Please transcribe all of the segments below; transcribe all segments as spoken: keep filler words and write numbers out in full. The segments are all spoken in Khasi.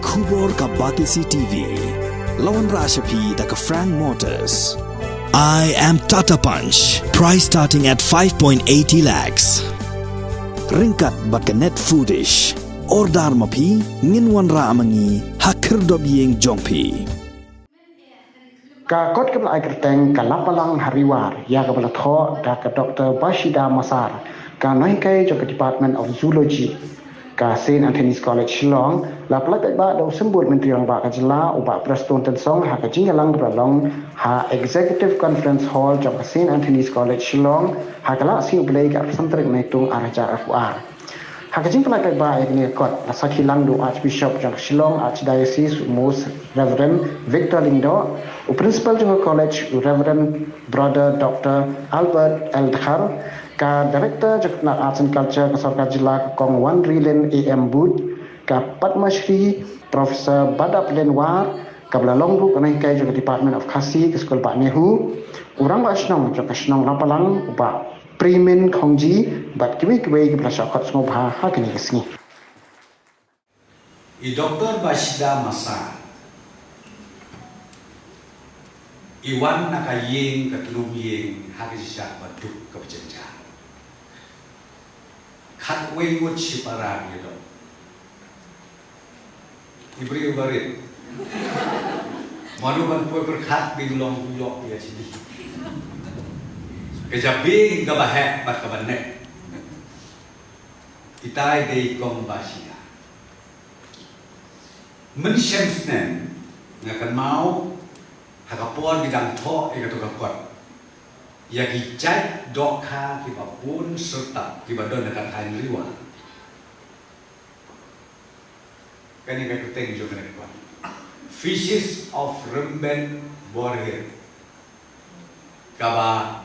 Khubor ka Batesi T V. La wanrah sha phi da ka Frank Motors. I am Tata Punch. Price starting at five point eighty lakhs. Ryngkat bad ka Net Foodish. Order ma phi, ngin wanrah ma ngi ha khyrdop ïing jong phi. Ka kot kaba la ai kyrteng ka Lapalang ha Ri War, ïa kaba la thoh da ka Doktor Bashida Massar, ka nonghikai jong ka Department of Zoology, ka Saint Anthony's College Shillong, la pyllait paidbah da u Symbud Myntri Rangbah ka jylla, u Bah Prestone Tynsong, ha ka jingïalang kaba la long ha Executive Conference Hall jong ka Saint Anthony's College Shillong, ha ka lad sngi U Blei ka arphew san tarik Naitung ar hajar arphew ar. Ha ka jingpyllait paidbah ïa kane ka kot, la sakhi lang da u Archbishop jong ka Shillong Archdiocese, u Most Reverend Victor Lyngdoh, u Principal jong ka college, u Reverend Brother Doktor Albert L Dkhar, ka Director jong ka tnat Arts and Culture ka Sorkar Jylla, ka Kong Wanrilin A M Booth, ka Padma Shri Professor Badap Lynn War, kaba la long ruh ka nonghikai jong ka Department of Khasi ka Skul Bah Nehu, u Rangbah Shnong jong ka shnong Lapalang, u Bah Premin Khongji, bad kiwei kiwei kiba la shah khot sngewbha ha kane ka sngi. I Doktor Bashida Massar i wan na ka ïing ka tnum ïing ha ka jingshah ba duk kaba jynjar. Khatwei ngut shipara ki ïa dok. I briew barit. Mano ban poi pyrkhat biang long u ïoh ïa shini. Ka jabieng kaba heh bad kaba neh. Itai dei Kong Bashida. Mynshem snem nga kynmaw ha ka por ki dang thoh ïa kato ka kot ïa ki jait dohkha kiba bun syrtap kiba don ha ka thaiñ Ri War. Kane ka kyrteng jong kane ka kot, Fishes of Rymbet Borhir, kaba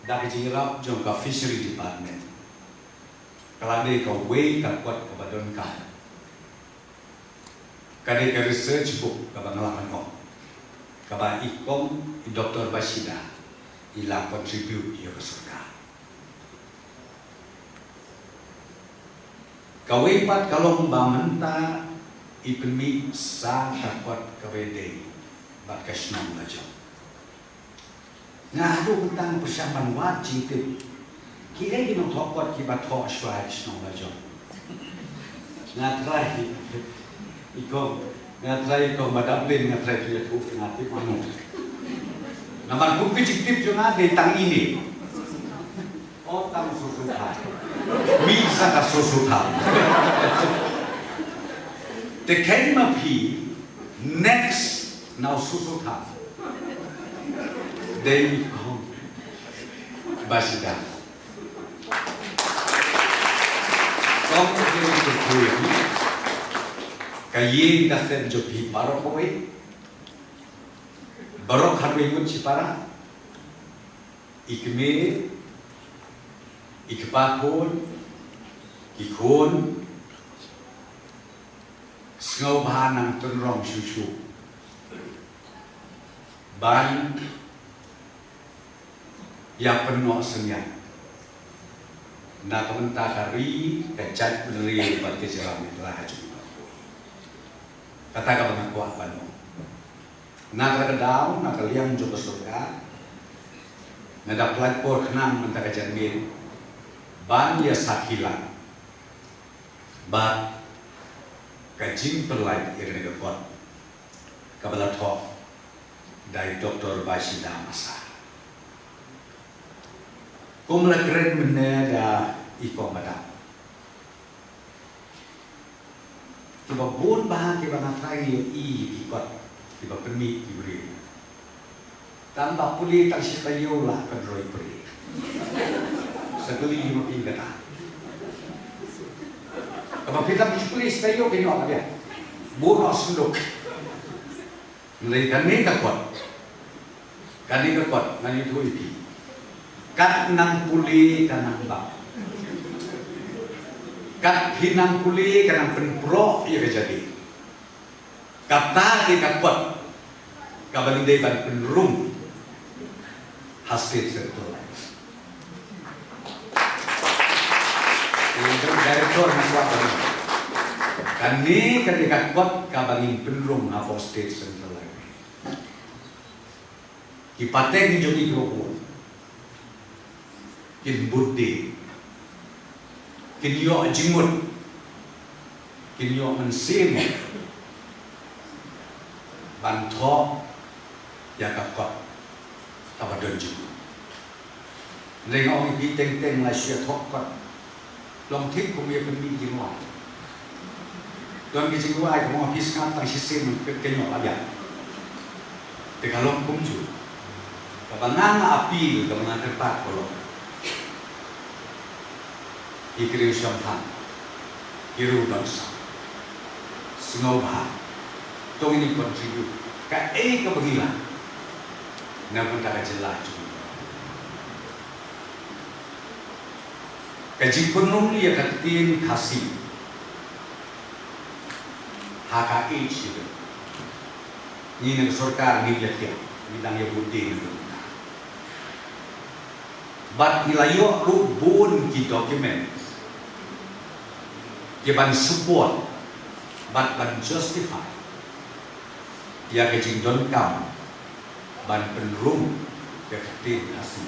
da ka jingïarap jong ka Fishery Department ka la dei kawei ka kot kaba donkam. Ka dei ka research book kaba nga la ong, kaba i Kong i Doktor Bashida i la contribute ïa ka sorkar. Kawei pat ka long ba mynta i pynmih sa ka kot kaba ïadei bad ka shnong lajong. Nga haduh mynta nga pyrshang ban wad jingtip kiei ki nongthoh kot kiba thoh shuwa ïa ka shnong lajong. Nga trai i Kong, nga trai i Kong Badap Lynn, nga trai tu ïathuh, nga tip mano. Namar kum ka jingtip jong nga dei tang ine. O tang Soso Tham. Mih sa ka Soso Tham. Te kheiñ ma phi, next na u Soso Tham dei i Kong Bashida. Kong, ka ïing ka sem jong phi baroh kawei, baroh khatwei ngut shipara. I kmie, i kpa khun, ki khun, sngewbha nang tynrong shuh shuh ban ïa pynnoh synñiang na ka bynta ka ri, ka jaitbynriew bad ka jylla mynta ha jong ngi. Kata kaba nga kwah ban ong. Na kata ka daw, na ka liang jong ka sorkar, nga da pynlait por khnang mynta ka janmiet ban ïa sakhi lang bad ka jingpynlait ïa kane ka kot kaba la thoh da i Doktor Bashida Massar. Kum la kren mynne da i Kong Badap. Kiba bun bha kiba nga trai ïohi ïa ki kot kiba pynmih ki briew. Tang ba pule tang shi taïew la ka droi pre. Sa kylli ma phi kata. Kaba phi tang shi pule shi taïew ki ïoh ka biang. Bun noh synduk. Hynrei kane ka kot, kane ka kot ngan ïathuh ïa phi. Kat nang pule ka nang bam. Kat phi nang pule ka nang pynproh ïa ka jadi. Kata dei ka kot kaba ngi dei ban pynrung ha State Central. Ïa u Director nga kwah ban Kane ka dei ka kot kaba ngin pynrung ha Fourth State Central Library. Ki pateng jong ngi kiba bun kin bud de, kin ïoh jingmut, kin ïoh mynsiem ban thoh ïa ka kot kaba don jingmut. Hynrei nga ong ïa phi, teng teng la shu ïa thoh kot, long thik kum ïa pynmih jingwai. Don ki jingwai kaba ong phi sngap tang shisien, ka ïoh la biang. Te ka long kumjuh. Kaba nga nga appeal, kaba nga kyrpad ka long, ki briew shongthang, ki briew dohsah, sngewbha to ngin contribute kaei kaba ngi lah na ka bynta ka jylla jong ngi. Ka jingpynrung ïa ka ktien Khasi ha ka Eighth Schedule, ngi na ka sorkar ngi ïa thiah, ngi dang ïa bud de na ka bynta. Bad ngi la ïoh ruh bun ki documents kiban support bad ban justify ïa ka jingdonkam ban pynrung ïa ka ktien Khasi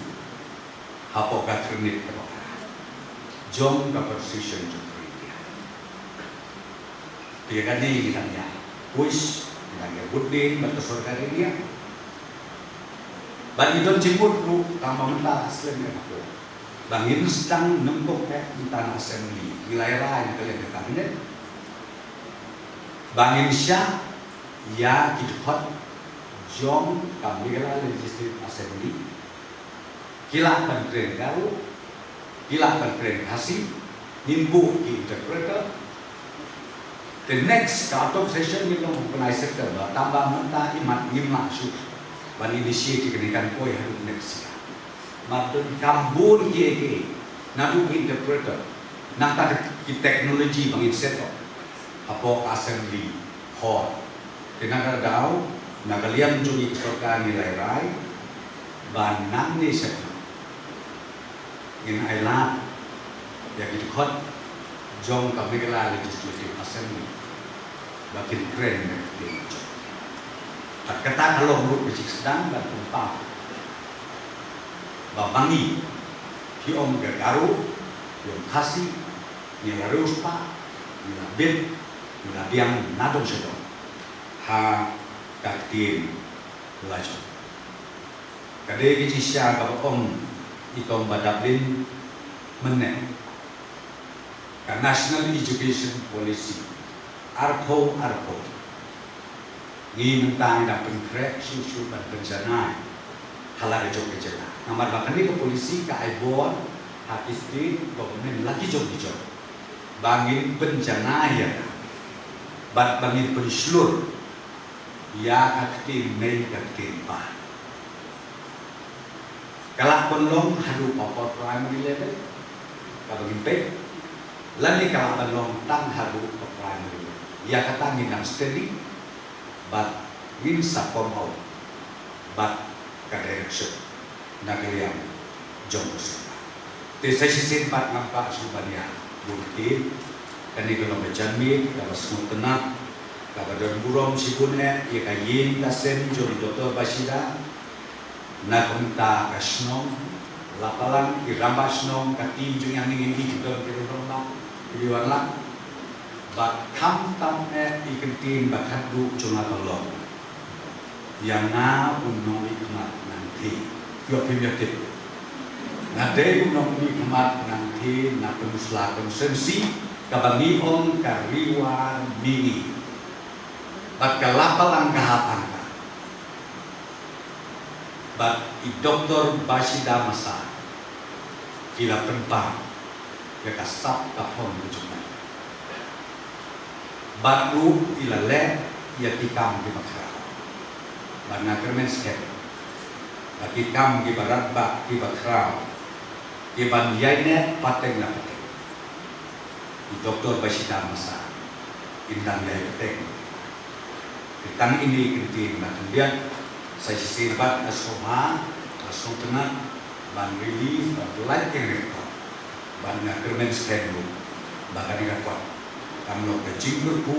hapoh ka Khyrnit kaba Khadar jong ka Constitution jong ka India. Te ïa kane ngi dang ïa push, ngi dang ïa bud de bad ka sorkar India. Bad ngi don jingmut ruh tang ba mynta ha slem ïa ka por ba ngin sdang nyngkong eh mynta na Assembly, ngi la ïa rai na ka liang ka Cabinet ba ngin shah ïa ki dkhot jong ka Meghalaya Legislative Assembly. Ki lah ban kren Garo, ki lah ban kren Khasi, ngin buh ki interpreter. The next ka out of session ngin long organized sector ba tang ba mynta imat ngim lah shuh ban initiate, kane kan poi haduh next year. Bad donkam bun kiei kiei, naduh ki interpreter, nangta ki technology ba ngin set up hapoh Assembly Hall. Te na kata ka daw, na ka liang jong ngi ka sorkar ngi la ïa rai ba nangne sha khmat ngin ailad ïa ki dkhot jong ka Meghalaya Legislative Assembly ba kin kren ïa ka ktien jong ngi. Bad kata ka long ruh ka jingsdang ban pynpaw ba ma ngi, phi ong ka Garo, phi ong Khasi, ngi la riewspah, ngi la bit, ngi la biang nadong shadong ha ka ktien la jong. Ka dei ka jingshisha kaba ong i Tong Bah Dablin mynne, ka National Education Policy arphew arphew. Ngi mynta ngi dang pynkhreh shuh shuh ban pynjanai ha la ka jong ka jylla. Namar ba kane ka policy ka ai bor ha ki state government la ki jong ki jong ba ngin pynjanai ïa ka bad ba ngin pynshlur ïa ka ktien mei, ka ktien bah. Ka lah ban long haduh upper primary level kaba ngin peit, lane ka lah ban long tang haduh ka primary level. Ïa kata ngin nang steady bad ngin sa komaw bad ka direction na ka liang jong ka sorkar. Te sa shisien pat ngam kwah shuh ban ïa bun ktien. Kane ka long ka janmiet kaba sngewtynnat, kaba don burom shibun eh ïa ka ïing ka sem jong i Doctor Bashida. Na ka bynta ka shnong, la palang ki rangbah shnong, ka team jong ngi hangne ngi ki don ki rangbah, ki wan lang. Bad khamtam eh i kyntien ba khatduh jong nga ka long, ïa nga u nongmihkhmat nangthie. Ïoh phim ïoh tip. Nga dei u nongmihkhmat nangthie na Pynursla constituency, kaba ngi ong ka Ri War Mihngi. Bad ka la palang ka hap hangta. Bad i Doctor Bashida Masa, i la pynpaw ïa ka sap ka phong ka jong ngi. Bad ruh i la leh ïa ki kam kiba khraw. Bad nga kyrmen skhem ba ki kam kiba radbah kiba khraw, kiban ïaineh pateng na pateng, i Doctor Bashida Masa in dang ïai pateng. Te tang ine i kyntien ba khyndiat, sa shisien pat nga sngewbha, nga sngewtynnat ban release, ban pyllait ïa kane ka kot. Bad nga kyrmen skhem ruh ba kane ka kot Kam long ka jingkyrkhu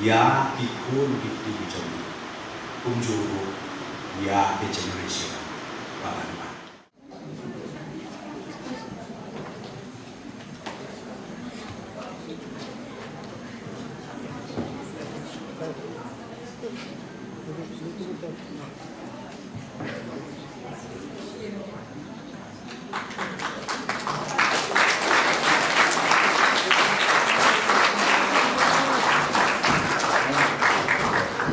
ïa ki khun ki kti ki jong ngi, kumjuh ruh ïa ka generation ba ban wan.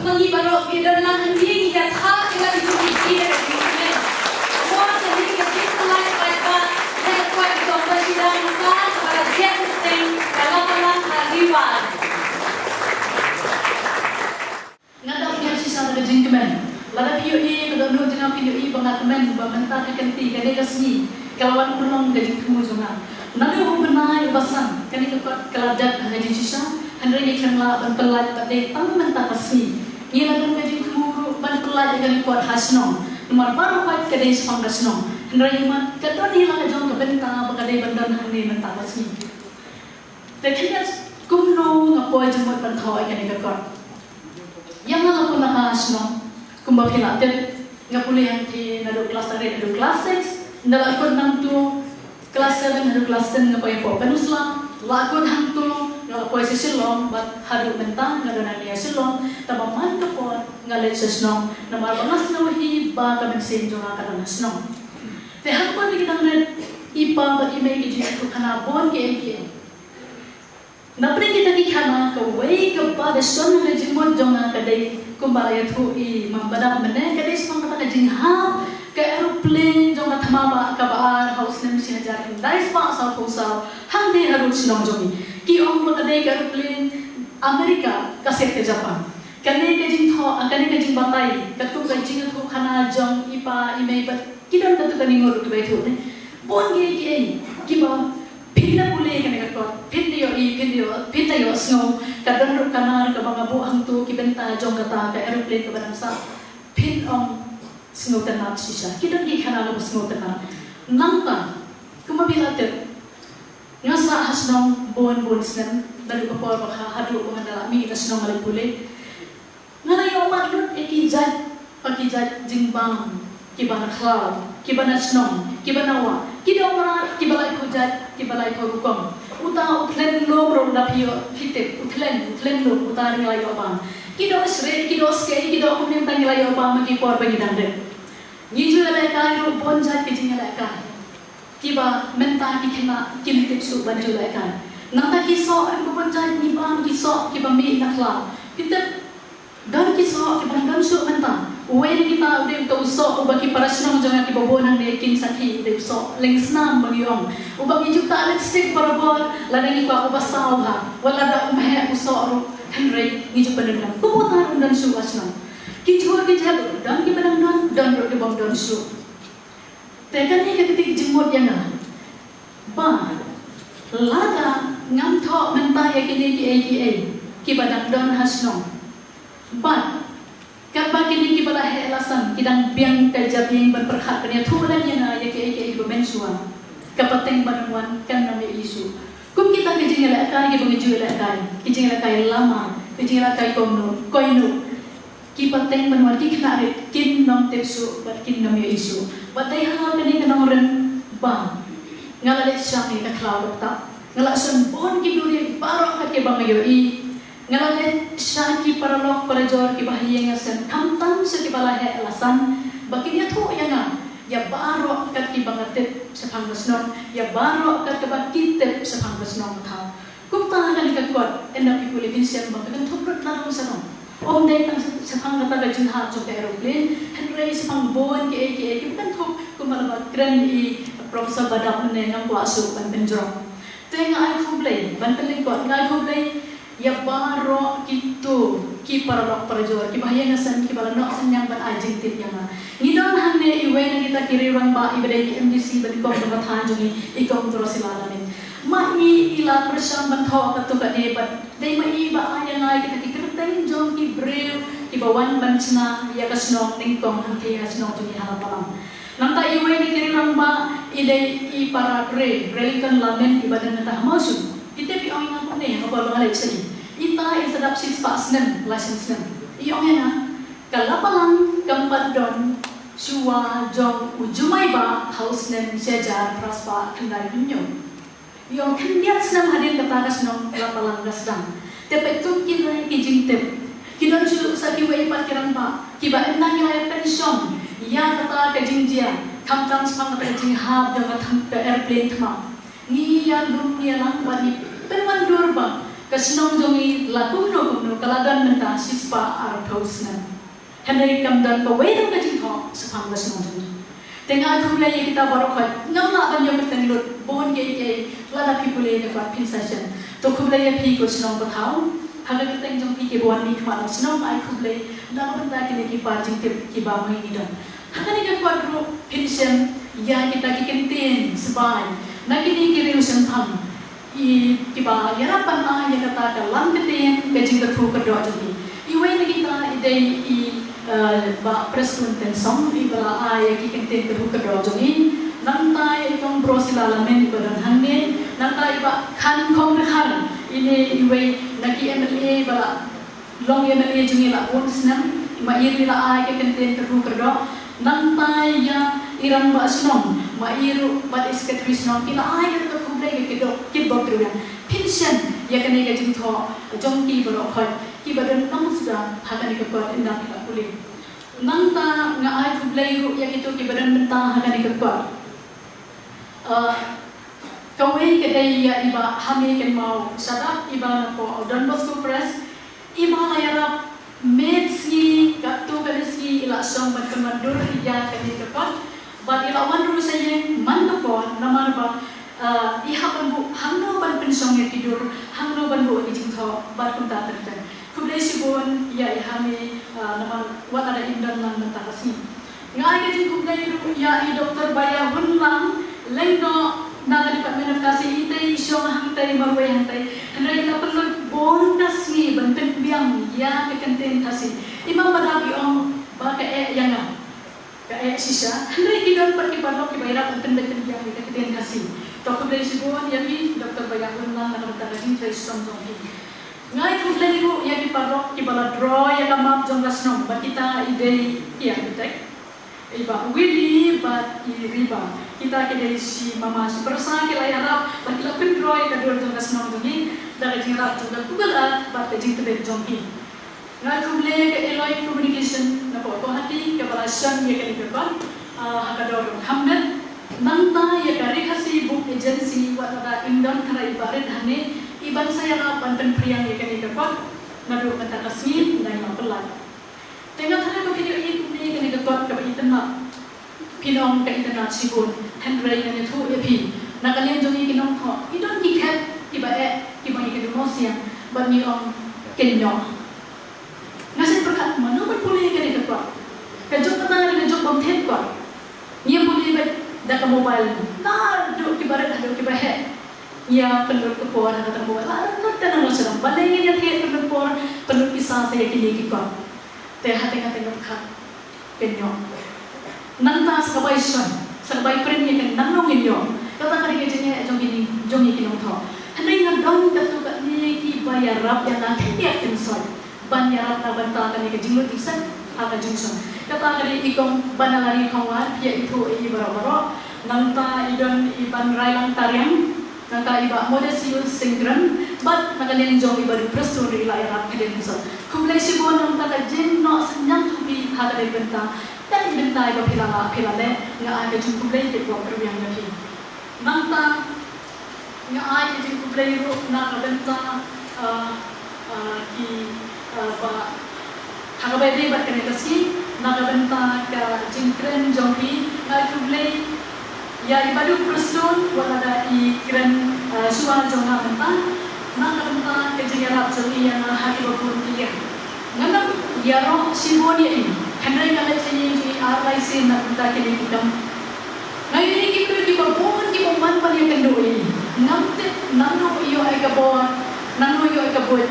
Ma ngi baroh ngi don lang hangne, ngi ïa thah ïa la ki jong ki da ka jingkmen. Wat hangne ka jingkmen ba ïa ka kwai ka jong ka jingdang sa ka ba la jia ka teng ka la ka lang ka liwa. Nga dap ïa shisha da ka jingkmen. Lada phi ïohi ka dohnud jong nga, phi ïohi ba nga kmen ba mynta ka kynti, kane ka sngi ka la wan urlong ka jingthmu jong nga. Naduh u bnai uba san kane ka kot ka la dep ha ka jingshisha, hynrei ngi khlem lah ban pyllait pat dei tang mynta ka sngi. Ngi la don ka jingthmu ruh ban pyllait ïa kane ka kot ha shnong, namar baroh pat ka dei shaphang ka shnong. Hynrei ïa mat ka don hi la ka jong ka bynta ba ka dei ban don hangne mynta ka sngi. Te khyndiat kumno nga poi jingmut ban thoh ïa kane ka kot. Ïa nga la pun ha shnong, kumba phi la tip, nga pule hangtei naduh klas three haduh klas six, nga la kut nangtu klas seven haduh klas ten nga poi hapoh Pynursla, la kut hangtu nga la poi sha Shillong, bad haduh mynta nga don hangne ha Shillong, tangba man ka por nga leit sha shnong, namar ba nga sngew hi ba ka mynsiem jong nga ka don ha shnong. Te ha kaba ki dang rit i pa bad i mei ki jingïathuh khana bun kiei kiei. Napdeng kita ki khana, kawei kaba da shon ha ka jingmut jong nga ka dei kumba la ïathuh i Mambadap mynne, ka dei shaphang kata ka jinghap ka aeroplane jong ka thma ba kaba ar ha u snem shi hajar khyndai spah sawphew saw, hangne harud shnong jong ngi. Ki ong ba ka dei ka aeroplane America ka siat ka Japan. Kane ka jingthoh, ah, kane ka jingbatai katkum ka jingïathuh khana jong i pa i mei bad ki don katto katne ngut ruh kiba ïathuh ne. Bun kiei kiei kiba phin da pule kane ka kot, phin da ïohi, phin da ïoh, phin da ïohsngew. Ka don ruh ka nar kaba nga buh hangtu, ki bynta jong kata ka aeroplane kaba dang sah. Phin ong sngewtynnat shisha. Ki don ki khana kaba sngewtynnat. Nangta, kumba phi la tip, nga sah ha shnong bun bun snem, naduh ka por ba kha haduh ba nga da la mih na shnong nga leit pule. Nga la ïoh mad lut ïa ki jait pa ki jait jingbam kiba na khlaw, kiba na shnong, kiba na wah, ki doh mrad, kiba laiphew jait, kiba laiphew rukom. Uta u thlen lum ruh lada phi ïoh phi tip, u thlen, u thlen lum, uta ruh ngi la ïoh bam. Ki doh shreh, ki doh skei, ki doh kumne, uta ngi la ïoh bam ha ki por ba ngi dang rit. Ngi ju ïalehkai ruh bun jait ki jingïalehkai kiba mynta ki khynnah kim tip shuh ban ju lehkai. Nangta ki soh ruh bun jait ngi bam ki soh kiba mih na khlaw. Phi tip, don ki soh ki bym don shuh mynta. Uwei na kita u dei uta u soh uba ki para shnong jong nga kiba bun hangne kin sakhi, u dei u soh lengsnam ba ngi ong, uba ngi ju tah lipstick barabor lada ngi kwah uba saw bha, wat lada um heh u soh ruh, hynrei ngi ju pyndonkam. Kumta ruh ym don shuh ha shnong. Ki jhur ki jhep ruh don kiba dang don, don ruh ki bym don shuh. Te kane ka kti ka jingmut ïa nga ba lada ngam thoh mynta ïa kine kiei kiei kiba dang don ha shnong, bad katba kine kiba la heh la san ki dang biang ka jabieng ban pyrkhat ban ïathuh lem ïa nga ïa kiei kiei kiba mynshuwa, ka pateng ban wan kan nym ïohi shuh. Kum kita ki jingïalehkai kiba ngi ju ïalehkai, ki jingïalehkai lama, ki jingïalehkai kumno, koino, ki pateng ban wan ki khynnah rit kin nym tip shuh bad kin nym ïohi shuh. Bad dei ha kane ka nongrim ba nga la leit shang ïa ka khlaw laptop, nga la shon bun ki duriat baroh kat kiba nga ïohi. Nga la leit sha ki paralok parajor kiba ha ïing ha sem, khamtam sha kiba la heh la san, ba kin ïathuh ïa nga ïa baroh kat kiba nga tip shaphang ka shnong, ïa baroh kat kiba ki tip shaphang ka shnong ka thaw. Kumta ha kane ka kot, ynda phi pule phin shem ba ka kynthup lut na dong sha dong. Ym dei tang shaphang kata ka jinghap jong ka aeroplane, hynrei shaphang bun kiei kiei kiba kynthup, kumba la ba kren i Professor Badap mynne, ngam kwah shuh ban pynjrong. Te nga ai khublei, ban pynlyngkot, nga ai khublei ïa baroh kito ki paralok parajor kiba ha ïing ha sem kiba la noh synñiang ban ai jingtip ïa nga. Ngi don hangne iwei na kita ki riew rangbah iba dei i M D C ba nyngkong jong ka thaiñ jong ngi, i Kong Drusilla Lamit. Ma i i la pyrshang ban thoh katto katne bad dei ma i ba ai ïa nga ïa kita ki kyrteng jong ki briew kiba wan ban shna ïa ka shnong nyngkong hangtei ha shnong jong ngi ha Lampalang. Nangta iwei na ki riew rangbah i dei i para Bre, Bre Lincoln Lamit iba don mynta ha Mawshun. Ki tip i ong ïa nga kumne, Ba nga leit sha i. Ita i sdang shispah snem, laisnem snem. I ong ïa nga, ka Lapalang kam pat don shuwa jong u Jumai Bah ha u snem shi hajar phra spah khyndai phew hynñiew. I ong khyndiat snem hadien kata ka shnong Lapalang ka sdang. Te peit kum kine ki jingtip. Ki don shuh sa kiwei pat ki rangbah kiba ynda ngi la ïa pynshong ïa kata ka jingjia, khamtam shaphang kata ka jinghap jong ka tham-, ka airplane thma. Ngi ïa lum ngi ïa lang bad ngi pynwandur ba ka shnong jong ngi la kumno kumno ka la don mynta shispah arphew snem. Hynrei kam don kawei ruh ka jingthoh shaphang ka shnong jong ngi. Te nga ai khublei ïa kita baroh khoit, ngam lah ban ïoh kyrteng lut, bun kiei kiei, lada phi pule ïa ka kot phin sa shem. To khublei ïa phi ko shnong ko thaw, ha ka kyrteng jong phi kiba wan mihkhmat na shnong ai khublei, na ka bynta kine ki par jingtip kiba ma ngi don. Ha kane ka kot ruh phin shem ïa kita ki kyntien sbai na kine ki riew shemphang. I kiba ïarap ban ai ïa kata ka lam ktien ka jingkyrkhu kyrdoh jong i. Iwei na kita i dei i, eh, Bah Prestone Tynsong, iba la ai ïa ki kyntien kyrkhu kyrdoh jong i. Nangta i Kong Brosila Lamin iba don hangne. Nangta i Bah Khan Khongdkhar, ine iwei na ki M L A ba la long M L A jong ngi la bun snem, ma i ruh i la ai ka kyntien kyrkhu kyrdoh. Nangta ïa i rangbah shnong, ma i ruh bad i secretary shnong, ki la ai ka khublei ka kyrdoh, kyrdoh kyrdoh. Phin shem ïa kane ka jingthoh jong ki baroh khoit, kiba don nongsuda ha kane ka kot ynda ki la pule. Nangta nga ai khublei ruh ïa kito kiba don bynta ha kane ka kot. Uh, kawei ka dei ïa i Bah Hame Kynmaw Shadap, iba napoh Don Bosco Press, iba la ïarap miet sngi katto katne sngi i la shong ban pynwandur ïa kane ka kot. Bad i la wan ruh sha ïing man ka por namar ba, uh, i hap ban buh hangno ban pynshong ïa ki dur, hangno ban buh ïa ki jingthoh bad kumta ter ter. Khublei shibun ïa i Hame, ah, namar wat la da im don lang mynta ka sngi. Nga ai ka jingkhublei ruh ïa i Doktor Baïahunlang Lyngdoh na ka Department of Khasi, itei i shong hangtei marwei hangtei. Hynrei i la pynlut bun ka sngi ban pynbiang ïa ka kyntien Khasi. I Mambadap i ong ba ka eh ïa nga. Ka eh shisha, hynrei ki don pat ki paralok kiba ïarap ban pynbeit pynbiang ïa ka ktien Khasi. To khublei shibun ïa phi, Doktor Baïahunlang, na ka bynta ka jingtrei shitom jong phi. Nga ai khublei ruh ïa ki paralok kiba la draw ïa ka map jong ka shnong, bad kita i dei ki architect. I Bah Willy bad i Riba. Kita ki dei shi mama shi pyrsa ki la ïarap bad ki la pyndraw ïa ka dur jong ka shnong jong ngi da ka jingïarap jong ka Google Earth bad ka jingtbit jong phi. Nga ai khublei ïa ka Alloy Communication napoh Guwahati kaba la shon ïa kane ka kot, ah, ha ka dor jong ka Hamlet. Nangta ïa ka Ri Khasi Book Agency, wat la da im don tharai i Bah Rit hangne, iban sa ïarap ban pynphriang ïa kane ka kot naduh mynta ka sngi, ngi la pyllait. Te nga tharai ba phin ïohi kumne ïa kane ka kot kaba itynnad. Phin ong ka itynnad shibun, hynrei ngan ïathuh ïa phi, na ka liang jong ngi ki nongthoh, i don ki khet kiba eh, kiba ngi kynduh mawsiang, bad ngi ong kynnoh. Nga sngewpyrkhat mano ban pule ïa kane ka kot. Ka jong kata ka dei ka jong bym thied kot. Ngi pule beit da ka mobile, naduh kiba rit haduh kiba heh. Ngi ïa pynlut ka por ha kata ka mobile, la lut da nang sha nang. Balei ngin ïa thied pynlut por, pynlut pisa sa ïa kine ki kot. Te hateng hateng nga pyrkhat. Kynnoh. Nangta sa ka bai shon, sa ka bai print ïa ka nangno ngin ïoh. Kata ka dei ka jingeh jong kine, jong ngi ki nongthoh. Hynrei nga don katto katne kiba ïarap ïa nga khyndiat khynsoit ban ïarap na ka bynta kane ka jinglut jingset ha ka jingshon. Kata ka dei i Kong Banalari Khongwar, phi ïa ithuh ïa i baroh baroh. Nangta i don i Banrailangtariang. Nangta i Bah Modesius Syngkrem, bad na ka liang jong i Bah Prestone ruh i la ïarap khadien khynsoit. Khublei shibun nangta ka jingnoh synñiang jong phi ha kane ka bynta. Tang i bynta iba phi la lah phi la leh, nga ai ka jingkhublei kyrpad kyrwiang ïa phi. Nangta nga ai ka jingkhublei ruh na ka bynta, ah, ah, ki, ah, ba ha kaba ïadei bad kane ka sngi, na ka bynta ka jingkren jong phi, nga ai khublei ïa i Bah Prestone, wat la da i kren, eh, shuwa jong nga mynta, na ka bynta ka jingïarap jong i ïa nga ha kiba bun ki liang. Ngam ïaroh shibun ïa i, hynrei nga leit sha ïing jong i ar lai sien na ka bynta kine ki kam. Nga ïohi ki briew kiba bun ki bym man ban ïakynduh ïa i. Ngam tip nangno i ïoh ïa ka bor, nangno i ïoh ïa ka buit.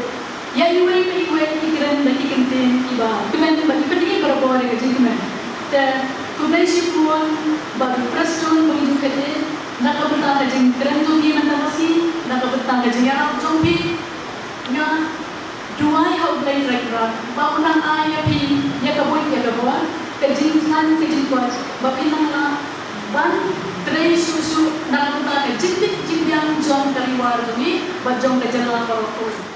Ïa iwei pa iwei i kren da ki kyntien kiba kmen bad i pyni barabor ïa ka jingkmen. Te khublei shibun Bah Prestone, ba ngi ju khet ïa i na ka bynta ka jingkren jong phi mynta ka sngi, na ka bynta ka jingïarap jong phi. Nga duwai ha U Blei Trai Kynrad ba un nang ai ïa phi ïa ka buit ïa ka bor, ka jingkhlaiñ ka jingkoit, ba phin nang lah ban trei shuh shuh na ka bynta ka jingbit jingbiang jong ka Riwar jong ngi bad jong ka jylla baroh kawei.